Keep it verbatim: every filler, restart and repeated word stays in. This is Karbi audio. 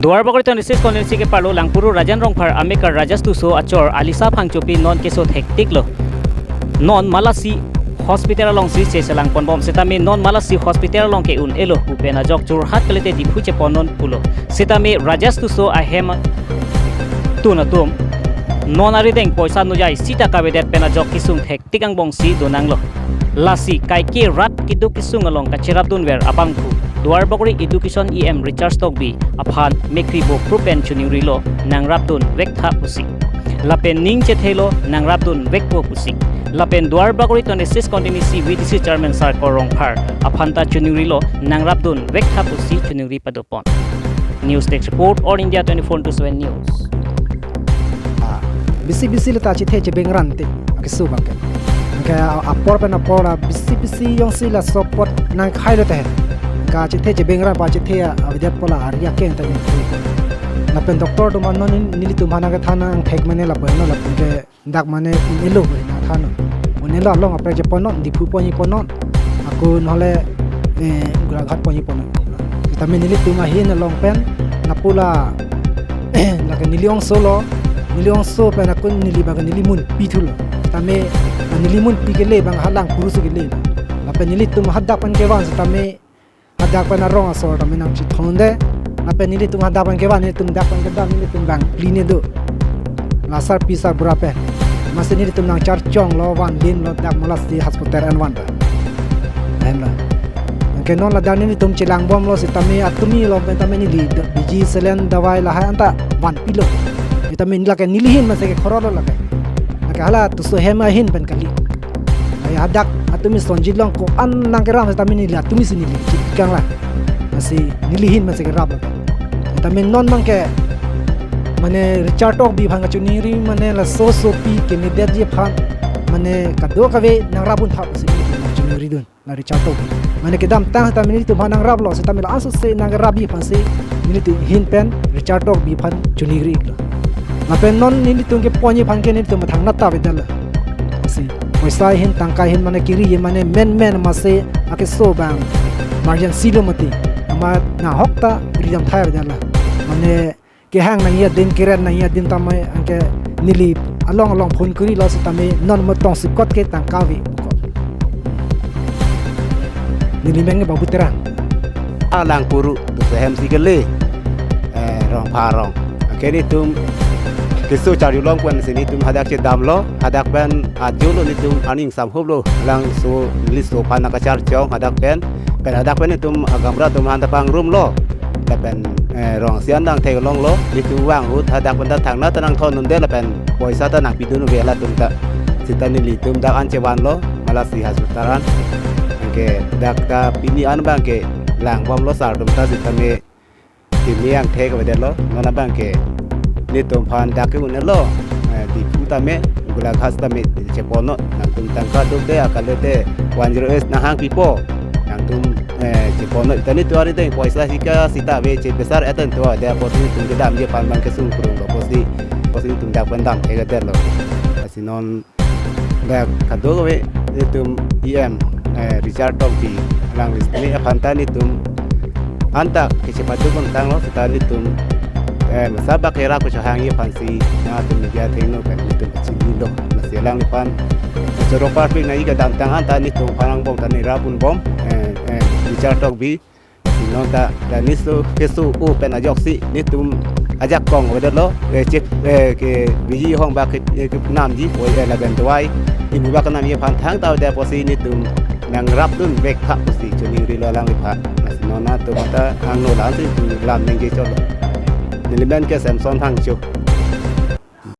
Duarbagori twenty-six constituency keparlo Langpuru Rajen Rongphar amekar Rajesh Tisso achor Alisa Phangchopi non keso thektik lo. Non malasi hospital alongsi cheselang ponbom sitame non malasi hospital along ke un-elo pu pen ajok Jorhat kalite Diphu chepon non pulo. Sitame Rajesh Tisso ahem tun atum non arideng poisa nujai sita kavedet pen ajok kesung thektik angbongsi donanglo. Lasi kaike rat keduk kesung along kacherapdunver abangphu Duarbagori Education E M Richard Tokbi aphan mekri bo pru pen choningrilo nangrapdun vektha pusi. Lapen ning chethelo nangrapdun vekpo pusi. Lapen Duarbagori twenty-six constituency V D C chairman Sarkar Rongphar aphanta choningrilo nangrapdun vektha pusi choningri padopon. News Desk Report, All India twenty-four into seven News. Ah, bisi bisi leta chethe chebengrante, akeso abangke. Anke apor pen apor la bisi bisi jongsi laso apot nangkhailo te. Anke chethe chebengran pa chethe avedet pu la ari akeng ta ni. Lapen doctor atum anon nelitum aphan nangkethan nangthek mane lapu no lapu ke dak mane un-elo nangthan. Un-elo along apre chepon non, Diphu ponji pon non. Ako nole, eh, Golaghat ponji pon non. Sitame nelitum ahin along pen lapu la, lake neli ongso lo, neli ongso pen ako neli bang neli munpi thulo. Sitame neli munpi kele bang ha Langpuru si kele. Lapen nelitum hadak pen kevan sitame hadak pen arong asor tame nangchethonde. Lapen nelitum hadak pen kevan nelitum dak pen kedam nelitum bang phli ne do. La sarpi sarbura pen. Amatsi nelitum nangcharchonglo, vanlinlo, dak malasi hospital an van ra. Lahenlo. Anke non ladak nelitum chelangbomlo sitame atumi along pen tame neli da-, biji selen dawai lahai anta vanpilo. Sitame lake neli ahin amatsi ke khorolo lake. Lake hala Tisso ahem ahin pen kali. Ai hadak atumi sonjit along ko-an nangkeram sitame neli atumi si neli chipikang la. Amatsi neli ahin amatsi kerap la. Sitame non abangke mane Richard Tokbi aphan kachoningri mane laso asopi kemedetji aphan mane kadokave nangrapdun thap si neli kachoningridun la Richard Tokbi. Mane kedamtang sitame nelitum aphan nangraplo sitame la-an sose nangrapji aphansi nelitum ahin pen Richard Tokbi aphan choningri-iklo. Lapen non nelitum keponji aphan ke nelitum mathang nata avedetlo. Amatsi poisa ahin tangka ahin mane kiri mane menmen amatsi akeso bang emergency lo mati. Amat nahok ta ridam thai avedetlo. Mane kehang nangji adim keren nangji adim tame anke neli along along phone kurilo sitame non mo tongsekot ke tangka ave. Neli meng Babu Terang. A Langpuru Tisso ahem si kele, eh, Rongphar arong. Anke nelitum keso charjulong pen si nelitum hadak chedamlo, hadak pen ajo lo nelitum aning samhuplo, laso neli so aphan nangkacharchong hadak pen, pen hadak pen nelitum agamra atum aphanta pangrumlo. Lapen, eh, rong asian dang theklonglo, nelitum vang ahut hadak pen ta thangna ta nangthondunde lapen poisa ta nangpidun ave latum ta. Sita nelitum dak an chevanlo, malasi hospital an. Anke dak ta pini an abangke langbomlo sar atum ta sitame timi angthek avedetlo, non abangke nelitum aphan dak ke un-elo, eh, Diphu tame, Golaghat tame, chepon non, nangtum tangka duk de, akale de, one zero eight nahang pipo, nangtum, eh, chepon non, ta nelitum arideng poisa hika sita ave, chepesar eten to, de apotsi nelitum kedamji aphan abangke sungkrunglo, apotsi, apotsi nelitum dak pen damthek avedetlo. Amatsi non dak kadokave nelitum E M, eh, Richard Tokbi alangli aphanta nelitum anta kechepaduk tanglo sita nelitum, eh, masa bak era ko chahangji aphansi nangtum media athengno pen nelitum chinilo. Amatsi alangliphan choro parpik nangji kedamtang anta nelitum aphan angbong ta neli rapdunbom, eh, eh, Richard Tokbi. Non ta, ta nelitum keso o pen ajoksi nelitum ajakong avedetlo, eh, chip, eh, kebiji ahong bak ke, eh, kenamji, oi, eh, lapen dawai imu bak kenamji aphan thangta avedet apotsi nelitum nangrapdunvek thap pusi choningrilo alangliphan. Amatsi non atum ta angno la-ansi nelitum lam ningje chotlo. Neli men ke Samson Phangcho.